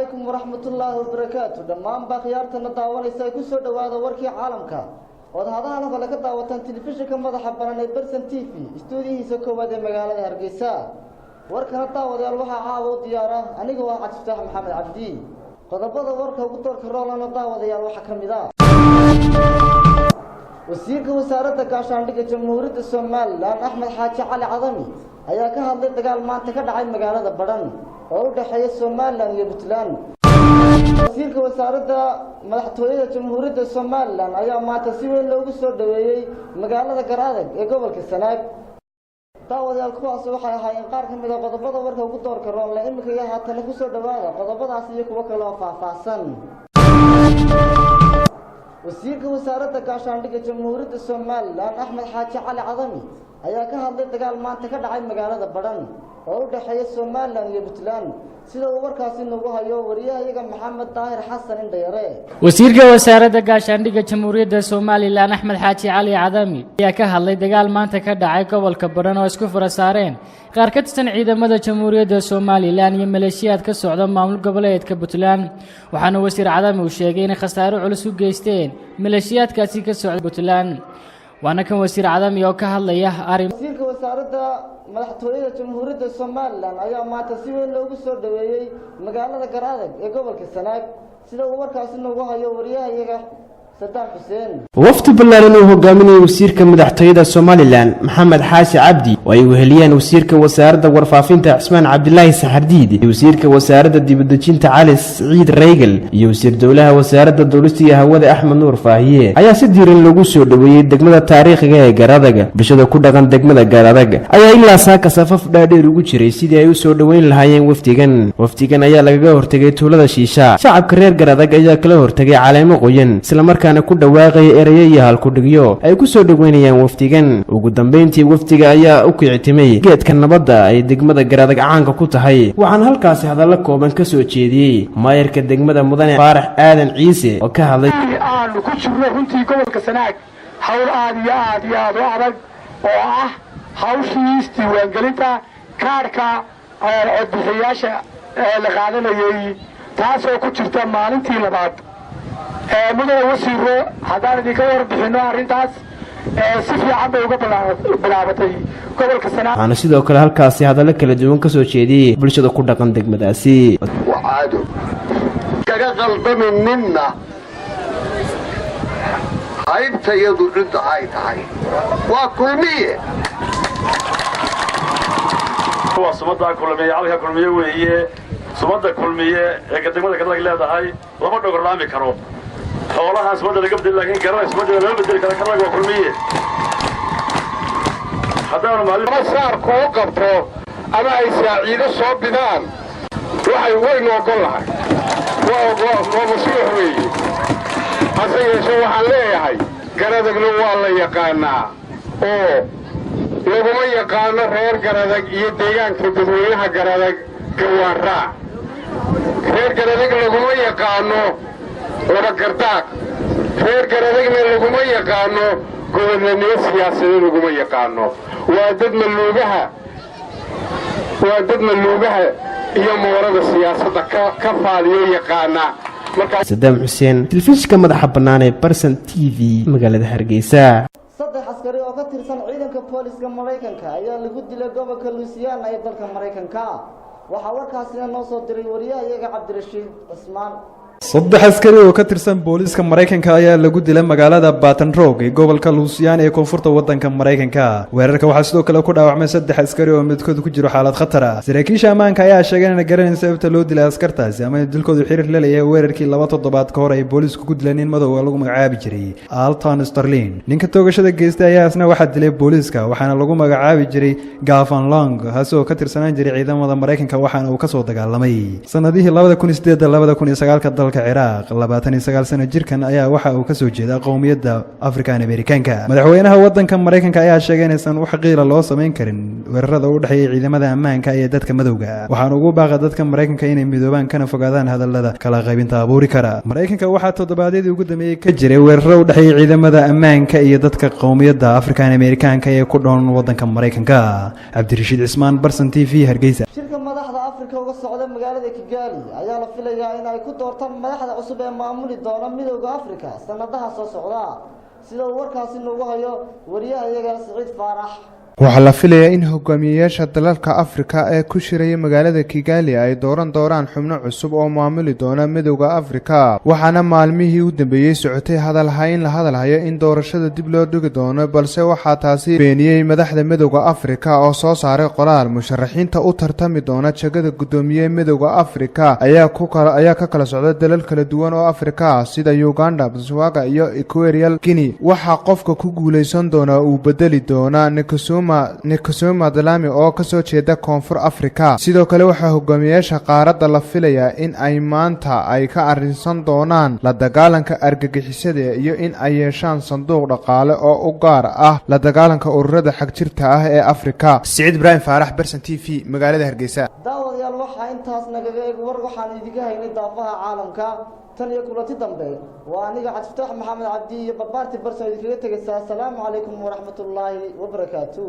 Calaykum waraxmatullaahi wabarakaatu. Dhammaanba khiyaartana daawanaysa ay ku soo dhowaada warkii caalamka ood hadahan kale ka daawataan telefishinka madaxa banan ee Bersan TV, istuudiyihiisa koowaad ee magaalada Hargeysa. Warkana, daawadayaal, waxaa caawa u diyaara anigoo ah Cabdifataax Maxamed Cabdi. Qodobada warka ugu doorka roolana, daawadayaal, waxaa ka mid ah: wasiirka wasaaradda gaashaandhigga Jamhuuriyadda Somaliland, Axmed Xaaji Cali Cadami, ayaa ka hadlay dagaal maanta ka dhacay magaalada Badhan oo u dhexeeya Somaliland iyo Puntland. Wasiirka wasaaradda madaxtooyada Jamhuuriyadda Somaliland ayaa maanta si weyn loogu soo dhoweeyey magaalada Garadag ee gobolka Sanaag. Daawadayaal, kuwaas waxay ahaayeen qaar ka mid a qodobada warka ugu doorka roonle. Iminka iyo haatana kusoo dhowaada qodobadaas iyo kuwo kale oo faahfaahsan. Wasiirka wasaaradda gaashaandhigga Jamhuuriyadda Somaliland, Axmed Xaaji Cali Cadami, ayaa ka hadlay dagaal maanta ka dhacay magaalada Badhan oo u dhexeeya Somaliland iyo Puntland, sida uu warkaasi nagu hayo wariyahayaga Maxamed Daahir Xasan Indhayare. Wasiirka wasaaradda gaashaandhigga Jamhuuriyadda Somaliland, Axmed Xaaji Cali Cadami, ayaa ka hadlay dagaal maanta ka dhacay gobolka Badhan oo isku fara saareen qaar ka tirsan ciidamada Jamhuuriyadda Somaliland iyo maleeshiyaad ka socda maamul goboleedka Puntland. Waxaana wasiir Cadami uu sheegay inay khasaaro culus u geysteen maleeshiyaadkaasi ka socda Puntland. Waana kan wasiir Cadami oo ka hadlaya arrin. Wasiirka wasaaradda madaxtooyada Jamhuuriyadda Somaliland ayaa maanta si weyn loogu soo dhoweeyey magaalada Garadag ee gobolka Sanaag, sida uu warkaasi nagu hayo wariyahayaga Sadaam Xuseen. Wafdi ballaaran uu hogaaminayay wasiirka madaxtooyada Somaliland, Maxamed Xaashi Cabdi, oo ay weheliyeen wasiirka wasaaradda warfaafinta, Cismaan Cabdilaahi Saxardiid, iyo wasiirka wasaaradda dibudejinta, Cali Siciid Reygel, iyo wasiir dowlaha wasaaradda duulista iyo hawada, Axmed Nuur Faahiye, ayaa si diiran loogu soo dhoweeyey degmada taariikhiga ee Garadag. Bulshada ku dhaqan degmada Garadag ayaa ilaa saaka safaf dhaadheer ugu jiray sidii ay u soo dhoweyn lahaayeen wafdigan. Wafdigan ayaa lagaga hortegay tuulada Shiisha. Shacabka reer Garadag ayaa kala hortegay caleemo qoyan, islamarkaana ku dhawaaqaya erayo iyo halkudhigyo ay ku soo dhoweynayaan wafdigan. Ugu dambayntii, wafdiga ayaa u kicitimay geedka nabadda ay degmada Garadag caanka ku tahay. Waxaana halkaasi hadallo kooban ka soo jeediyey maayarka degmada, Mudane Faarax Aadan Ciise, oo ka hadlay. Aanu ku jirno runtii gobolka Sanaag hawl aad iyo aad iyo aad u adag oo ah hawshii isdiiwaangelinta kaadhka codbixiyaasha la qaadanayay, taasoo ku jirta maalintii labaad. Mudane wasiiro, haddaan idinka warbixinno arrintaas, si fiican bay uga bilaabatay gobolka Sanaag. Waxaana sidoo kale halkaasi hadallo kala duwan ka soo jeediyey bulshada ku dhaqan degmadaasi. Waxaadu kaga qaldami ninna haybtayadu cidda ay tahay waa Kulmiye. Waa sumaddaa Kulmiye, calanka Kulmiye weeye. Sumadda Kulmiye ee degmada Garadag leedahay lama dhogorlaami karo. Xoolahaan sumadda laga bedeli, laakiin garanay sumaddeeda lama bedeli karo. Garadag waa Kulmiye. Haddaanu maalin saar kuu qabto ama ay saaciido soo bidaan, waxay waynu oggol lahay, waa mashruuc weeye. Hase yeeshee, waxaan leeyahay Garadagna waa la yaqaanaa oo laguma yaqaano reer Garadag iyo deegaanka dadweynaha Garadag gawaanraac. Reer Garadag laguma yaqaano laba gardaaq. Reer Garadagna laguma yaqaano gobonnimo siyaasadeed, laguma yaqaano. Waa dad maluugaha iyo moorada siyaasadda ka faaliyo yaqaana. Sadaam Xuseen, telefishinka madaxa bannaan ee Barsan TV, magaalada Hargeysa. Saddex askari oo ka tirsan ciidanka booliska Maraykanka ayaa lagu dilay gobolka Louisiana ee dalka Maraykanka. Waxaa warkaasina noo soo diray wariyaha iyaga Cabdirashiid Cismaan. Saddex askari oo ka tirsan booliiska Maraykanka ayaa lagu dilay magaalada Baton Rouge ee gobolka Louisiana ee koonfurta waddanka Maraykanka. Weerarka waxaa sidoo kale ku dhaawacmay saddex askari oo midkood ku jiro xaalad khatar ah. Saraakiisha ammaanka ayaa sheegay inaan garanayn sababta loo dilay askartaasi ama in dilkoodu xiriir la leeyahay weerarkii 2 toddobaad ka hor ay booliisku ku dileen nin madow lagu magacaabi jiray Alton Sterling. Ninka toogashada geystay ayaa isna waxaa dilay booliiska, waxaana lagu magacaabi jiray Gavin Long, kaasi oo ka tirsanaan jiray ciidamada Maraykanka, waxaana uu kasoo dagaalamay sanadihii 2008, 2009-ka dalka Ciraaq. 29 sano jirkan ayaa waxa uu kasoo jeedaa qowmiyadda African Amerikaanka. Madaxweynaha waddanka Maraykanka ayaa sheegay inaysan wax qiila loo samayn karin weerarada u dhexeeya ciidamada ammaanka iyo dadka madowga, waxaana ugu baaqa dadka Maraykanka inay midoobaan kana fogaadaan hadallada kala qaybinta abuuri kara. Maraykanka waxaa toddobaadyadii ugu dambeeyey ka jiray weeraro u dhexeeya ciidamada ammaanka iyo dadka qowmiyadda African Amerikaanka ee ku dhoon waddanka Maraykanka. Cabdirashiid Cismaan, Barsan TV, Hargeysa. Shirka madaxda Afrika. Afrika uga socda magaalada Kigali ayaa la filayaa in ay ku doortaan madaxda cusub ee maamuli doona Midowda Afrika sanadaha soo socda, sida uu warkaasi noogu hayo wariyaha iyaga Siciid Faarax. Waxaa la filayaa in hogaamiyeyaasha dalalka Afrika ee ku shiraya magaalada Kigali ay dooran doonaan xubno cusub oo maamuli doona Midowda Afrika, waxaana maalmihii u dambeeyey socotay hadalhayn la hadalhayo in doorashada dib loo dhigi doono, balse waxaa taasi beeniyey madaxda Midowda Afrika oo soo saaray qoraal. Musharaxiinta u tartami doona jagada guddoomiye Midowda Afrika ayaa ka kala socda dalal kala duwan oo Afrika ah, sida Uganda, Botswana iyo Equatorial Guinea. Waxaa qofka ku guuleysan doonaa uu bedeli doonaa Nkosazana Dlamini oo kasoo jeeda Koonfur Afrika. Sidoo kale, waxaa hogaamiyayaasha qaaradda la filayaa in ay maanta ay ka arrinsan doonaan la dagaalanka argagixisada iyo in ay yeeshaan sanduuq dhaqaale oo u gaar ah la dagaalanka ururada xagjirta ah ee Afrika. Siciid Ibraahim Faarax, Bersan TV, magaalada Hargeysa. Daawadayaal, waxaa intaas nagaga eeg war waxaan idinka haynay daafaha caalamka. Tan iyo kulanti dambe, waa aniga Cabdifataax Maxamed Cabdi iyo barbaarti Barson idinkaga tegaysaa. Asalaamu calaykum waraxmatullaahi wabarakaatu.